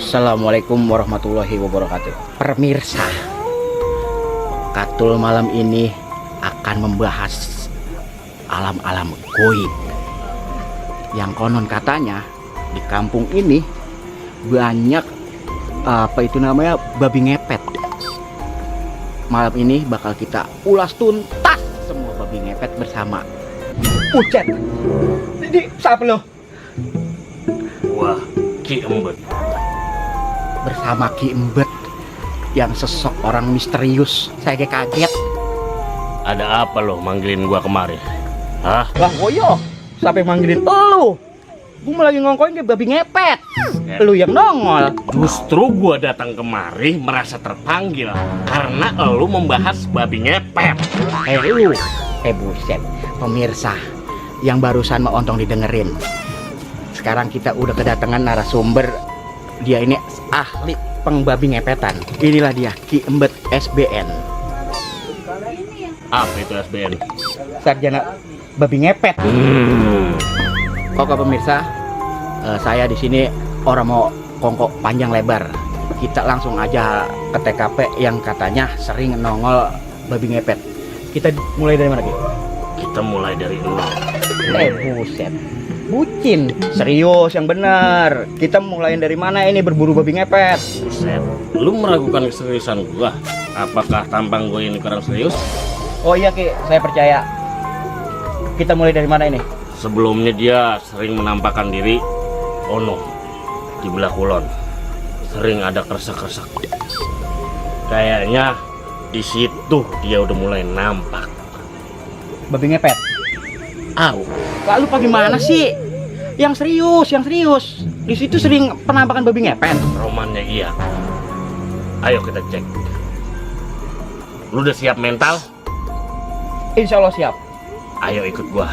Assalamualaikum warahmatullahi wabarakatuh. Pemirsa, Katul malam ini akan membahas alam-alam goib yang konon katanya di kampung ini banyak babi ngepet. Malam ini bakal kita ulas tuntas semua babi ngepet bersama Ucet. Ini siapa lo? Wah, Ki Embet. Bersama Ki Embet yang sosok orang misterius. Saya kaget. Ada apa lo manggilin gua kemari? Hah? Lah Woyo, siapa yang manggilin lu? Gua mau lagi ngongkoin ke babi ngepet. Lu yang nongol. Justru gua datang kemari merasa terpanggil karena lu membahas babi ngepet. Lu, buset, pemirsa yang barusan mau ontong didengerin. Sekarang kita udah kedatangan narasumber. Dia ini ahli pengbabi ngepetan. Inilah dia, Ki Embet SBN. Apa itu SBN? Sarjana babi ngepet. Oke pemirsa, saya di sini orang mau kongkok panjang lebar. Kita langsung aja ke TKP yang katanya sering nongol babi ngepet. Kita mulai dari mana, Ki? Kita mulai dari nol. Buset, bucin, serius yang benar. Kita mulai dari mana ini berburu babi ngepet? Buset, lu meragukan keseriusan gua? Apakah tampang gua ini kurang serius? Oh iya Ki, saya percaya. Kita mulai dari mana ini? Sebelumnya dia sering menampakkan diri ono di belah kulon. Sering ada kresek-kresek. Kayaknya di situ dia udah mulai nampak. Babi ngepet. Au. Lalu bagaimana sih? Yang serius, yang serius. Di situ sering penampakan babi ngepet. Romannya iya. Ayo kita cek. Lu udah siap mental? Insya Allah siap. Ayo ikut gua.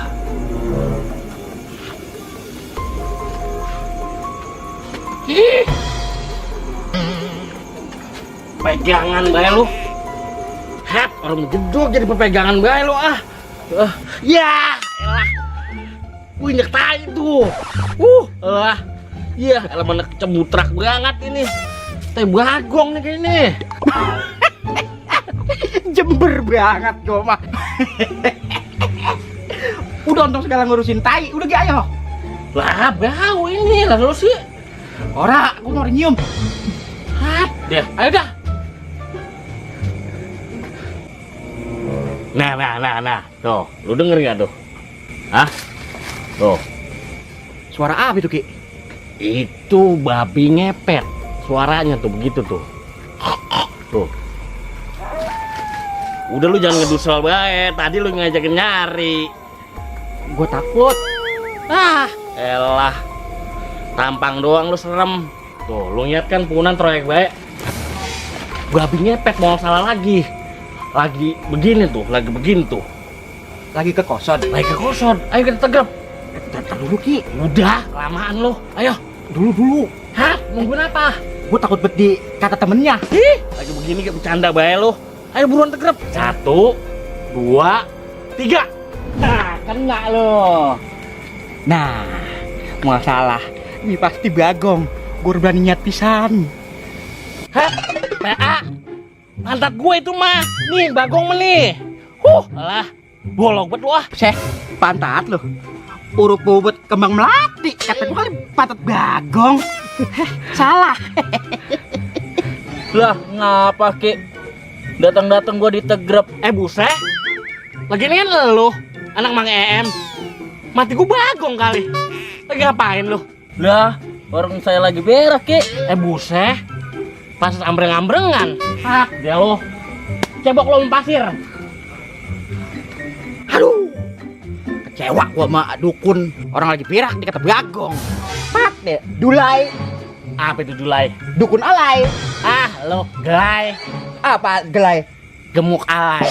Pegangan bae lu. Hap, orang jeduk jadi pepegangan bae lu ah. Ya, elah. Wih, injek tai tuh. Elah. Iya, elah mana kecemutrak banget ini. Teh bagong nih kayak ini. Jember banget gua mah. Udah untung segala ngurusin tai, udah gak ayo. Lah, bau ini lah lu sih. Ora, aku mau nyium. Hap, deh, ayo dah. Nah, tuh, lu denger nggak tuh? Hah? Tuh, Suara apa itu Ki? itu babi ngepet. Suaranya tuh begitu tuh. Tuh. Udah lu jangan ngedusel bae. Tadi lu ngajakin nyari. Gue takut. Elah. Tampang doang lu serem. Tuh, lu lihat kan punan proyek bae. Babi ngepet mau salah lagi. Lagi begini tuh. Lagi ke kosan. Ayo kita tegrep. Bentar dulu Ki. Udah, kelamaan lu. Ayo. Dulu. Hah? Nungguin apa? Gue takut beti kata temennya. Lagi begini kayak bercanda bae lu. Ayo buruan tegrep. 1, 2, 3. Nah, kena lo. Nah, masalah. Ini pasti bagong. Gue berani niat pisan. Hah? PA. Pantat gue itu mah. Nih, bagong mah nih. Alah. Bolong bet lu ah. Pantat lo. Urut bobot kembang melati. Kata gue kali pantat bagong. Salah. Lah, ngapa Ki? Datang-datang gue ditegrep. Buset. Lagi ini kan lu, anak Mang EM. Mati gue bagong kali. Lagi ngapain lu? Lah, orang saya lagi berak Ki. Buset. Pas ambreng-ambrengan. Hak, dia lu. Cebok lu pasir. Aduh. Kecewa gua sama dukun. Orang lagi pirak dikata bagong. Pat deh. Dulai. Apa itu dulai? Dukun alay. Lo gelai. Apa gelai? Gemuk alay.